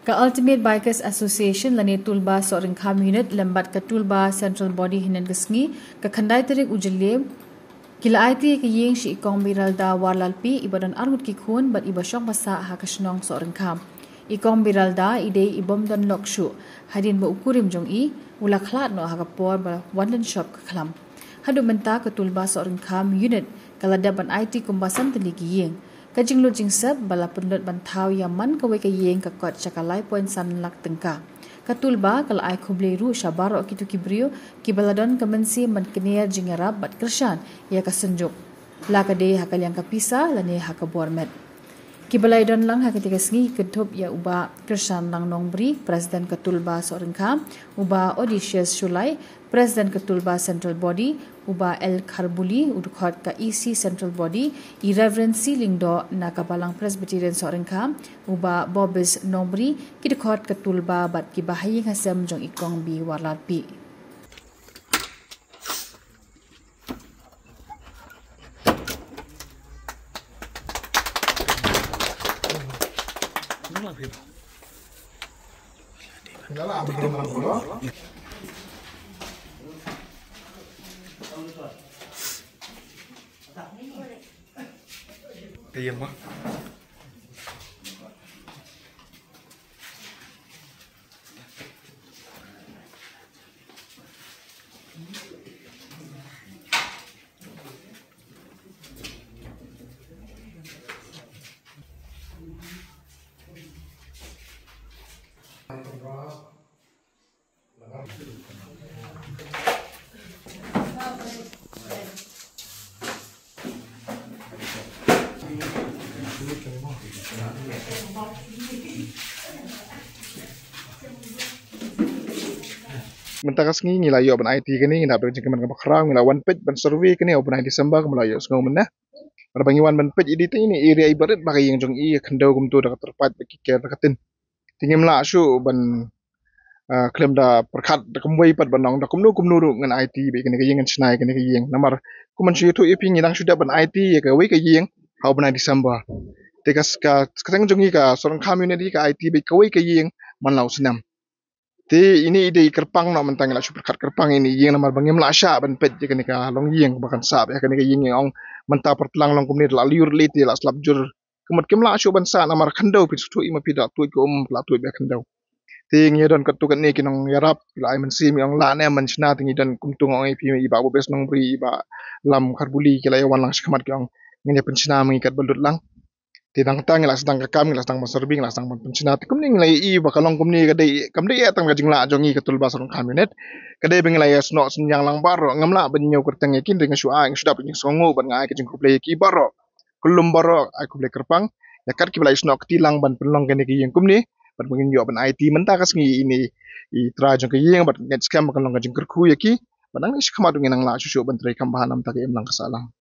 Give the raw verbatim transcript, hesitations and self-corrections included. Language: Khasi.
Ka Ultimate Bikers Association lane Tulba Sohryngkham Unit lem bad ka Tulba Central Body hynne ka sngi, ka khyndai tarik u Jylliew, ki la aiti ïa ka ïing sha i Kong Biralda Warlalpi, iba don arngut ki khun bad iba shong ba sah ha ka shnong Sohryngkham. I Kong Biralda i dei i bym don lok shuh, hadien ba u kurim jong i u la khlad noh ha ka por ba wan lynshop ka khlam. Haduh mynta ka Tulba Sohryngkham Unit ka la dep ban aiti kumba san tylli ki ïing. Ka jinglut jingsep ba la pynlut ban thaw ïa man kawei ka ïing ka kot sha ka lai point san lak tyngka. Ka Tulba ka la ai khublei ruh sha baroh kito ki briew kiba la don ka mynsiem ban kner jingïarap bad kyrshan ïa ka synjuk, la ka dei ha ka liang ka pisa lane ha ka bor met. Kiba la ïadon lang ha katei ka sngi ki kynthup ïa u Bah Kyrshanlang Nongbri, President ka Tulba Sohryngkham, u Bah Odysseus Shullai, President ka Tulba Central Body, u Bah L Kharbuli, u dkhot ka E C Central Body, i Reverend C Lyngdoh na ka Balang Presbyterian Sohryngkham, u Bah Bobis Nongbri, ki dkhot ka Tulba bad kiba ha ïing ha sem jong i Kong B Warlalpi. Mynta ka sngi ngi la ïoh ban aiti kane, ngi la dep jingkmen kaba khraw, ngi la wan peit ban survey kane ha u bnai December kumba la ïohsngew mynne. Bad ba ngi wan ban peit, i dei tang ine i area iba rit ba ka ïing jong i, khyndew kumto da ka tyrpait bad ki ker da ka tin. Te ngim lah shuh ban, ah, khlem da pyrkhat da kumwei pat ban ong da kumno kumno ruh ngan aiti beit kane ka ïing, ngan shna ïa kane ka ïing. Namar kumba shu ïathuh ïa phi, ngi dang shu dep ban aiti ïa kawei ka ïing ha u bnai December. Te ka, ka, ka seng jong ngi ka Sohryngkham Unit ka aiti beit kawei ka ïing man la u snem. Te ine i dei i kyrpang noh, mynta ngi la shu pyrkhat kyrpang ine i ïing namar ba ngim lah shah ban peit ïa kane ka longïing ba kan sah ïa kane ka ïing. Ngi ong mynta pyrtlang long kumne, la lyiur lei te la slap jur. Ka mut kim lah shuh ban sah namar khyndew, phi sngewthuh, i ma phi da tuid ka um, la tuid beit khyndew. Te ngi don katto katne ki nongïarap, ki la ai mynsiem, ngi ong lah ne em ban shna, te ngi don kumto, nga ong ïa phi, i Bah Bobis Nongbri, i Bah Lam Kharbuli, ki la ïa wan lang shakhmat, ki ong ngin ïa pynshna ma ngi katba lut lang. Te nangta ngi la sdang ka kam, ngi la sdang ban survey, ngi la sdang ban pynshna. Te kumne ngi la ïohi ba ka long kumne ka dei, kam dei tang ka jinglah jong ngi ka Tulba Sohryngkham Unit. Ka dei ba ngi la ïa snoh synñiang lang baroh, ngam lah ban ñiew kyrteng ïa ki, hynrei nga shu ai, nga shu dap jingshngaiñ bad nga ai ka jingkhublei ïa ki baroh. Kyllum baroh ai khublei kyrpang ïa kat kiba la ïa snoh kti lang ban pynlong kane ka ïing kumne, bad ba ngin ïoh ban aiti mynta ka sngi ine i trai jong ka ïing, bad ngeit skhem ba kan long ka jingkyrkhu ïa ki, bad nang ïa shakhmat ngin nang lah shuh shuh ban trei kham bha namar ka imlang ka sahlang.